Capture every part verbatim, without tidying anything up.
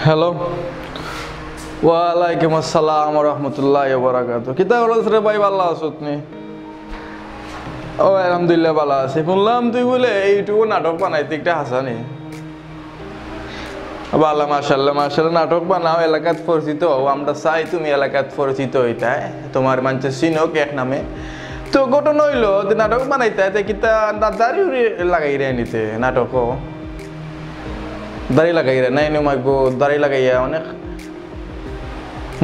হ্যালো। ওয়ালাইকুম আসসালাম ওয়া রাহমাতুল্লাহি ওয়া বারাকাতুহু। কিতা খবর রে ভাই, ভালা আছো নি? ও, আলহামদুলিল্লাহ, ভালা আছি। হুনলাম তুই বুলে এই YouTube নাটক বানাইতে একটা হাসানি। ভালা, মাশাআল্লাহ, মাশাআল্লাহ, নাটক বানাও, এলাকাত পরিচিত অও। আমরা চাই তুমি এলাকাত পরিচিত অইতায়, তুমার মানষে চিনউক এক নামে। তো ঘটনা অইলো যে নাটক বানাইতায়, তে কিতা দা-, দাড়ি উড়ি লাগাইরায় নি তে নাটকো? দাড়ি লাগাইরায় নি? নায় নি মাগো, দাড়ি লাগাইয়া অনেক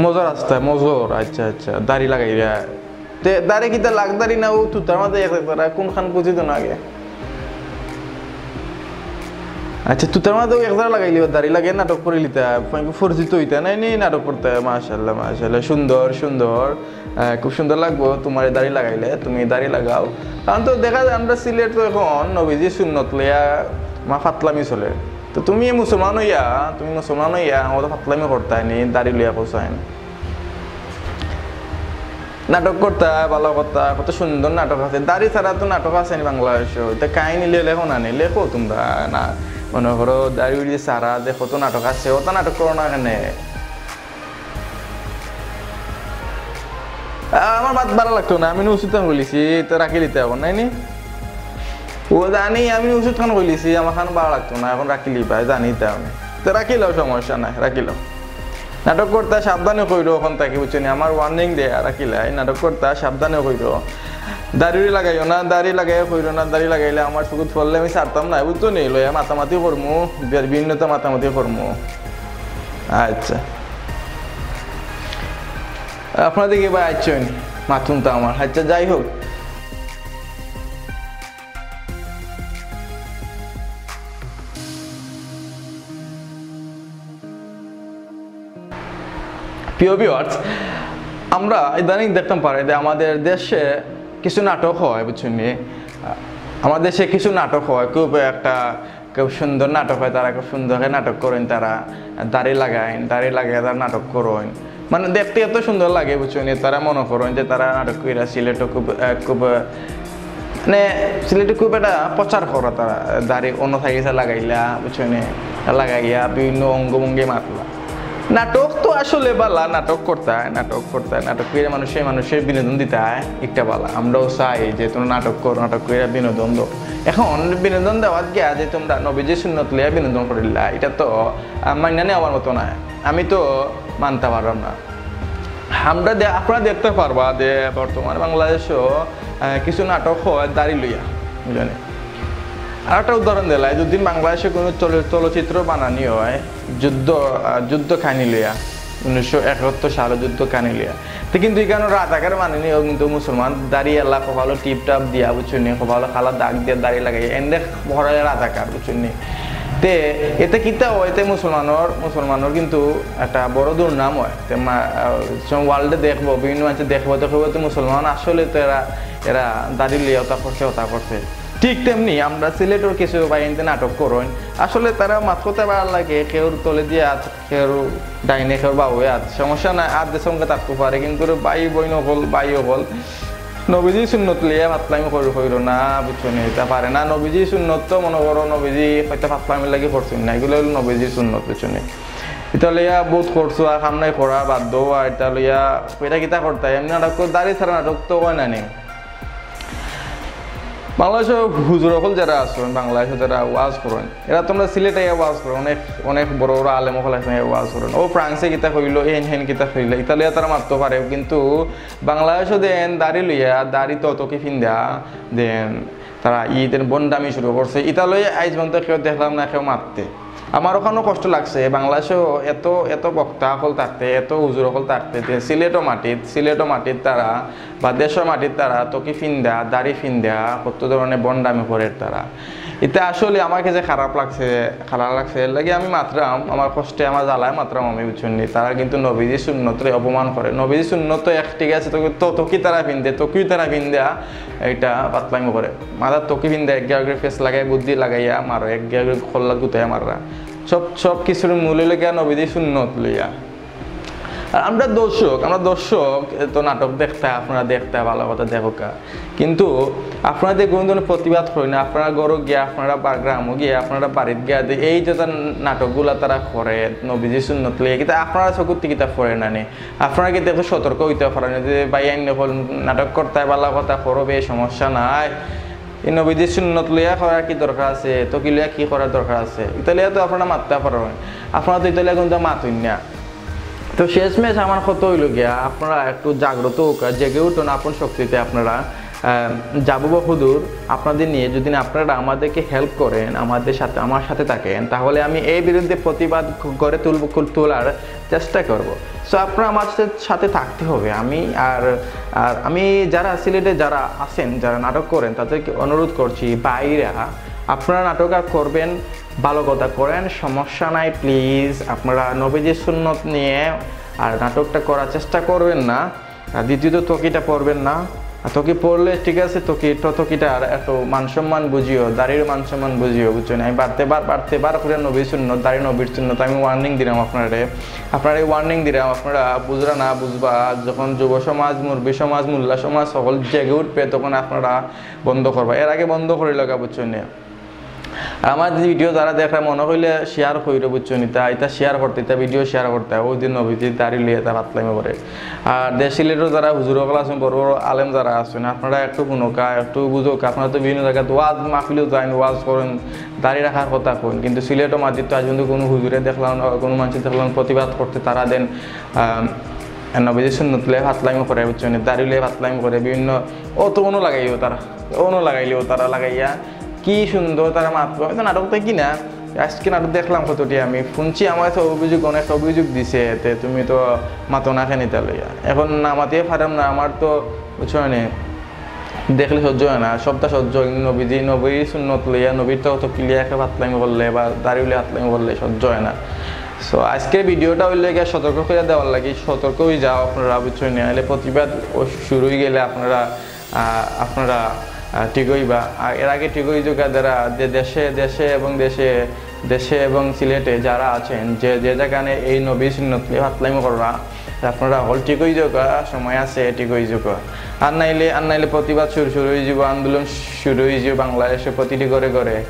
মজা রাস্তায়, মজা। আচ্ছা, আচ্ছা, দাড়ি লাগাইরায়। তে দাড়ি কিতা লাখ দাড়ি না, অউ তুতার মাঝে এক এক দাড়ি, কুনখান বুঝি তো না আগে। আচ্ছা, তুতার মাঝে এক দাড়ি লাগাইলিবা, দাড়ি লাগাই নাটক করিলিতা, পরিচিত অইতা নায় নি নাটক করতে। মাশাআল্লাহ, মাশাআল্লাহ, সুন্দর, সুন্দর, আহ, খুব সুন্দর লাগবো তুমার এই দাড়ি লাগাইলে, তুমি দাড়ি লাগাও। কারণ তো দেখা যায় আমরা সিলেট তো এখন নবীজি সুন্নত লইয়া মা ফাতলামি চলে। তো তুমি মুসলমান অইয়া, তুমি মুসলমান অইয়া আমার তো ফাতলামি করতায় নি, দাড়ি লইয়া কোসাইন। নাটক করতা, ভালা কথা, কত সুন্দর নাটক আছে। দাড়ি ছাড়া তো নাটক আছে নি বাংলাদেশো। ইতা কাহিনী লে-, লেখো না নি, লেখো তুমরা না। মনে করো দাড়ি উড়ি ছাড়া যে কত নাটক আছে, অত নাটক করো না কেনে? আ, আমার মাত ভালা লাগতো না, আমি নু উচিত খান কইলিছি, তো রাখিলিতা এখন, নায় নি? ও জানি, আমি নু উচিত খান কইলিছি, আমার খান ভালা লাগতো না, এখন রাখিলিবা, জানি তা আমি। তো রাখিলাও, সমস্যা নাই, রাখিলাও। নাটক করতা সাবধানে কইরো, অখন থাকি, বুঝছো নি? আমার warning দেয়া রাখিলাই, নাটক করতা সাবধানে কইরো। দাড়ি লাগাইও না, দাড়ি লাগাইয়া কইরো না, দাড়ি লাগাইলে আমার চকুত পড়লে আমি ছাড়তাম না, বুঝছো নি? লইয়া মাতামাতি করমু, বি-, বিভিন্নতা মাতামাতি করমু। আচ্ছা, আপনারা দেখি ভাই আইছইন, মাতুন তো আমার। আচ্ছা, যাই হোক, প্রিয় viewers, আমরা ইদানিং দেখতাম পারি যে আমাদের দেশে কিছু নাটক হয়, বুঝছইন নি? আমার দেশে কিছু নাটক হয়, খুব একটা, খুব সুন্দর নাটক হয়, তারা খুব সুন্দর করে নাটক করইন, তারা দাড়ি লাগাইন, দাড়ি লাগাইয়া তারা নাটক করইন, মানে দেখতে এত সুন্দর লাগে, বুঝছইন নি? তারা মনে করইন যে তারা নাটক কইরা সিলেটো খুব, আহ, খুব, আহ, মানে সিলেটো খুব একটা প্রচার করে তারা, দাড়ি অন্য থাকি লাগাইলা, বুঝছইন নি? লাগাইয়া বিভিন্ন অঙ্গভঙ্গি মাতলা। নাটক তো আসলে ভালা, নাটক করতায়, নাটক করতায়, নাটক কইরা মানুষে, মানুষরে বিনোদন দিতায়, একটা ভালা। আমরাও চাই যে তুমরা নাটক করো, নাটক কইরা বিনোদন দেও। এখন বিনোদন দেওয়াত গিয়া যে তুমরা নবীজির সুন্নত লইয়া বিনোদন করিলা, ইটা তো, আহ, মাইনা নেওয়ার মতো নায়। আমি তো মানতাম পারলাম না। আমরা দে-, আপনারা দেখতা পারবা যে বর্তমানে বাংলাদেশো, আহ, কিছু নাটক হয় দাড়ি লইয়া, বুঝছইন নি? আর একটা উদাহরণ দিলাই, যদি বাংলাদেশে কোনো চল-, চলচ্চিত্র বানানি হয়, যুদ্ধ, আহ, যুদ্ধ কাহিনী লইয়া, উনিশশো একাত্তর সালো যুদ্ধ কাহিনী লইয়া, তে কিন্তু ইখানো রাজাকার বানানি হয় কিন্তু মুসলমান, দাড়ি এলা কপালো টিপ টাপ দিয়া, বুঝছইন নি, কপালো কালা দাগ দিয়া দাড়ি লাগাইয়া, এন্দে বড় রাজাকার, বুঝছইন নি? তে এতে কিতা হয়, তে মুসলমানর, মুসলমানর কিন্তু একটা বড় দুর্নাম হয়। তে মা-, আহ, সব world এ দেখবো, বিভিন্ন মানষে দেখবো, দেখবো, তে মুসলমান আসলে তো এরা, এরা দাড়ি লইয়া ওটা করছে, ওটা করছে। ঠিক তেমনি আমরা সিলেটর কিছু ভাইয়াইন্তে নাটক করইন, আসলে তারা মাত করতে ভালা লাগে, কেউর তলে দিয়া আত, কেউর ডাইনে, কেউর বাউয়ে আত, সমস্যা নাই, আত যে সঙ্গে থাকতে পারে, কিন্তু রে ভাই বইন অকল, ভাই অকল, নবীজির সুন্নত লইয়া ফাতলামি করি-, কইরো না, বুঝছো নি? ইতা পারে না, নবীজির সুন্নত তো মনে করো নবীজি হয়তো ফাতলামির লাগি করছইন না, ইগুলা অইলো নবীজির সুন্নত, বুঝছো নি? ইতা লইয়া বউত করছো, আর কাম নাই করা, বাদ দেও, আর ইতা লইয়া কইরা কিতা করতায়? এমনে নাটক, দাড়ি ছাড়া নাটক তো অয় না নি। বাংলাদেশো হুজুর অকল যেরা আছইন, বাংলাদেশো যেরা ওয়াজ করইন, এরা তো আমরার সিলেট আইয়া ওয়াজ করইন, অনেক, অনেক বড় বড় আলেম অকল আছইন, আইয়া ওয়াজ করইন। ও ফ্রান্সে কিতা কইলো, এন হেন কিতা কইলো, ইতা লইয়া তারা মাততো পারে, কিন্তু বাংলাদেশো দেন দাড়ি লইয়া, দাড়ি তো টুপি ফিন্দা, দেন তারা ইদের ভন্ডামি শুরু করছে। ইতা লইয়া আইজ পর্যন্ত কেউ দেখলাম না কেউ মাততে। আমার অখানও কষ্ট লাগছে, বাংলাদেশো এত, এত বক্তা অকল থাকতে, এত হুজুর অকল থাকতে, তে সিলেটর মাটিত, সিলেটর মাটিত তারা বা দেশর মাটিত তারা টুপি ফিন্দা, দাড়ি ফিন্দা, কত ধরনের ভন্ডামি করের তারা। ইতা আসলে আমার কাছে খারাপ লাগছে, খারাপ লাগছে। এর লাগি আমি মাতরাম, আমার কষ্টে, আমার জ্বালায় মাতরাম আমি, বুঝছো নি? তারা কিন্তু নবীজির সুন্নতরে অপমান করে। নবীজির সুন্নত তো এক, ঠিক আছে, তো, তো, টুপি তারা ফিন্দে, টুপি তারা ফিন্দা, ইটা ফাতলামি করে। মাথাত টুপি ফিন্দে, এক গিয়া করে ফেস লাগাই, বুদ্ধি লাগাইয়া মারো, এক গিয়া করে খল্লাত গুতাইয়া মাররা। সব, সব কিছুর মূল অইলো গিয়া নবীজির সুন্নত লইয়া। আর আমরা দর্শক, আমরা দর্শক, এ তো নাটক দেখতা, আপনারা দেখতা, ভালা কথা দেখউক্কা। কিন্তু আপনারা যে কুনু ধরনের প্রতিবাদ করইন না, আপনারা ঘরো গিয়া, আপনারা বা-, গ্রামো গিয়া, আপনারা বাড়িত গিয়া, যে এই যে তার নাটকগুলা তারা করে, নবীজির সুন্নত লইয়া, কিন্তু আপনারা চকুর থাকি কিতা পড়ে না নি? আপনারা কিতা একটু সতর্ক অইতা পারইন না যে ভাইয়াইন অকল নাটক করতায়, ভালা কথা করো বে, সমস্যা নাই। এই নবীজির সুন্নত লইয়া করার কি দরকার আছে? তো কি লইয়া কি করার দরকার আছে? ইতা লইয়া তো আপনারা মাততা পারইন, আপনারা তো ইতা লইয়া কুনতা মাতইন না। তো শেষমেশ আমার কথা অইলো গিয়া, আপনারা একটু জাগ্রত অউক্কা, জেগে উঠুন আপন শক্তিতে। আপনারা, আহ, যাবো বা হুজুর, আপনাদের নিয়ে যদি না আপনারা আমাদেরকে help করেন, আমাদের সাথে, আমার সাথে থাকেন, তাহলে আমি এই বিরুদ্ধে প্রতিবাদ গড়ে তুলব, তুলার চেষ্টা করব। So আপনারা আমার সাথে, সাথে থাকতে হবে। আমি আর, আর আমি যারা সিলেটে যারা আছেন, যারা নাটক করেন, তাদেরকে অনুরোধ করছি, ভাইরা, আপনারা নাটক আর করবেন, ভালা কথা করেন, সমস্যা নাই। Please, আপনারা নবীজির সুন্নত নিয়ে আর নাটকটা করার চেষ্টা করবেন না। আর দ্বিতীয়ত, তকিটা পড়বেন না। আর তকি পড়লে ঠিক আছে, তকি, তো তকিটা আর একটু মান সম্মান বুঝিও, দাড়ির মান সম্মান বুঝিও, বুঝছো নি? আমি বাড়তে বার, বাড়তে বার করে নবীর সুন্নত, দাড়ি নবীর সুন্নত, আমি warning দিলাম আপনারে। আপনারে warning দিলাম, আপনারা বুঝরা না, বুঝবা। যখন যুব সমাজ, মুরব্বী সমাজ, মোল্লা সমাজ সকল জেগে উঠবে, তখন আপনারা বন্ধ করবা। এর আগে বন্ধ করিলাউক্কা, বুঝছো নি? আর আমার যে video যারা দেখরা, মনো অইলে share কইরো, বুঝছো নি? তা ইতা share করতে, ইতা video share করতে, ওই দিন নবীজির দাড়ি লইয়া তা ফাতলামি করে। আর দেশ সিলেটর যারা হুজুর অকল আছইন, বড় বড় আলেম যারা আছইন, আপনারা একটু হুনউক্কা, একটু বুঝউক্কা। আপনারা তো বিভিন্ন জাগাত ওয়াজ মাহফিলো যাইন, ওয়াজ করইন, দাড়ি রাখার কথা কইন, কিন্তু সিলেটর মাটিত তো আইজ পর্যন্ত কুনু হুজুরে দেখলাম না, কুনু মানষে দেখলাম না প্রতিবাদ করতে। তারা দেন, আহ, নবীজির সুন্নত লইয়া ফাতলামি করে, বুঝছো নি? দাড়ি লইয়া ফাতলামি করে, বিভিন্ন, অত অনো লাগাইও তারা, অনো লাগাইলেও তারা লাগাইয়া কি সুন্দর তারা মাতবো। আমি তো নাটক দেখি না, আইজকে নাটক দেখলাম কতটি, আমি হুনছি, আমার তো অভিযোগ, অনেক অভিযোগ দিছে, এতে তুমি তো মাতো না কেনে ইতা লইয়া। এখন না মাতিয়া পারলাম না, আমার তো, বুঝছো নি, দেখলে সহ্য অয় না, সবটা সহ্য অয় না। নবীজি, নবীর সুন্নত লইয়া, নবীর তো অত কিলিয়া একে ফাতলামি করলে বা দাড়ি লইয়া ফাতলামি করলে সহ্য অয় না। So আইজকের videoটা অইলো গিয়া সতর্ক করিয়া দেওয়ার লাগি, সতর্ক অইযাও আপনারা, বুঝছো নি? নাইলে প্রতিবাদ ও শুরু অইগেলে আপনারা, আহ, আপনারা, আহ, ঠিক অইবা। আর এর আগে ঠিক অইযাউক্কা যারা যে দেশে, দেশে এবং দেশে, দেশে এবং সিলেটে যারা আছেন, যে, যে যেখানে এই নবীর সুন্নত লইয়া ফাতলামি কররা, আপনারা হকল ঠিক অইযাউক্কা, সময় আছে, ঠিক অইযাউক্কা। আর নাইলে, আর নাইলে প্রতিবাদ শুরু, শুরু অইযিবো, আন্দোলন শুরু অইযিবো বাংলাদেশে প্রতিটি ঘরে ঘরে,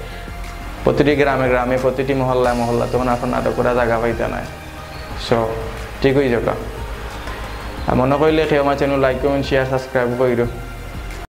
প্রতিটি গ্রামে গ্রামে, প্রতিটি মহল্লায় মহল্লায়, তখন আপনারা নাটক করার জাগা পাইতা নায়। So ঠিক অইযাউক্কা। আর মনো অইলে কেউ আমার channel like, comment, share, subscribe করিও।